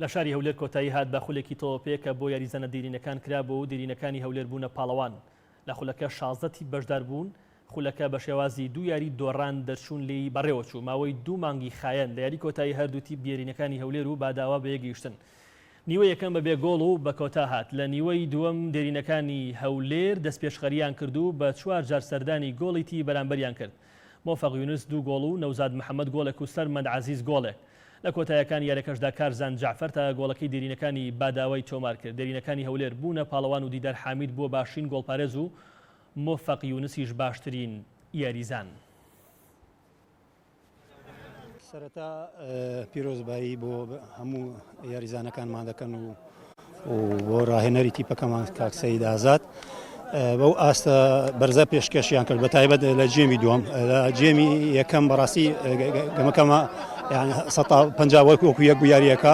لە شاری هەولێر کۆتایی هات بە خولێکی تۆپێ کە بۆ یاریزانە دێرینەکان کرابوو و دێرینەکانی هەولێر بوونە پاڵەوان. لە خولەکە 16 تیپ بەشداربوون، خولەکە بە شێوازی دوو یاری دۆڕان دەرچوون لێی بەڕێوەچوو، ماوەی دوو مانگی خایەند، لە یاری کۆتایی هەردوو تیپ دێرینەکانی هەولێر و باداوا بەیەکگەیشتن. نیوەی یەکەم بەبێ گۆڵ و بە کۆتا هات، لە نیوەی دووەم دێرینەکانی هەولێر دەستپێشخەرییان کرد و بە چوار جار سەردانی گۆڵی تیپی بەرامبەریان کرد. مۆفەق یونس دوو گۆڵ و نەوزاد محەمەد گۆڵێک و سەرمەند عەزیز گۆڵێک. لە کۆتایەکانی یاریەکەشدا کارزان جەعفەر تا گۆڵەکەی دێرینەکانی باداوای تۆمار کرد. دێرینەکانی هەولێر بوونە پاڵەوان و دیدار حامید بووە باشترین گۆڵپارێز و مۆفەق یونسیش باشترین یاریزان. سەرەتا پیرۆزبایی بۆ هەموو یاریزانەکانمان دەکەن و و بۆ ڕاهێنەری تیپەکەمان کاک سەید ئازاد بەو ئاستە بەرزە پێشکەشیان کرد بە تایبەت لە جێمی دووەم لە جێمی یەکەم بەڕاستی گەمەکەمە 150 وەک وەکو یەک بوو یاریەکە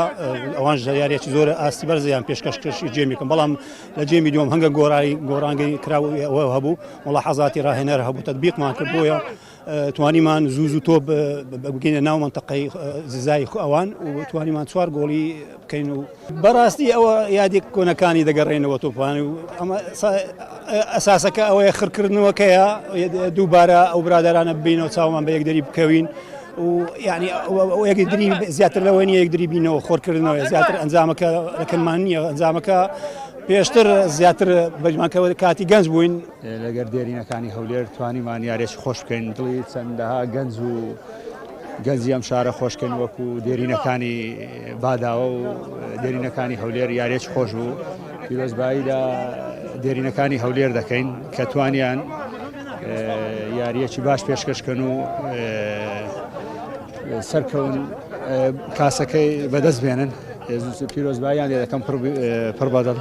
ئەوان یاریەکی زۆر ئاستی بەرزیان پێشکەش کرد جێمیکەم بەڵام لە جێمی دووەم هەنگە گۆڕای گۆڕانگەی کراو هەبوو مڵاحەزاتی ڕاهێنەر هەبوو تەتبیقمان کرد بۆیە توانیمان زوو زوو تۆپ بگەینە ناو مەنتەقەی جزای ئەوان و توانیمان چوار گۆڵی بکەین و بەڕاستی ئەوە یادی کۆنەکانی دەگەڕێنەوە تۆپان و ئەمە ئەساسەکە ئەوەیە خڕکردنەوەکەیە دووبارە ئەو برادرانە بینەوە چاومان بە یەکدەری بکەوین و یعنی یەکدری زیاتر لەوە نیە یەکدری بینەوە خۆرکردنەوە زیاتر ئەنجامەکە لەکەمان نییە ئەنجامەکە پێشتر زیاتر بەجمانکەوە کاتی گەنج بووین لەگەر دێرینەکانی هەولێر توانیمان یاریی خۆش بکەین دڵی چەندەها گەنج و گەنجی ئەم شارە خۆشکەین وەکو دێرینەکانی باداوە و دێرینەکانی هەولێر یاریی خۆش بوو پیرۆزبایی لە دێرینەکانی هەولێر دەکەین کە توانیان یاریەکی باش پێشکەشکەن و سەرکەون کاسەکەی بەدەست بێنن پیرۆزباییان لێ دەکەم پڕ بەدڵ.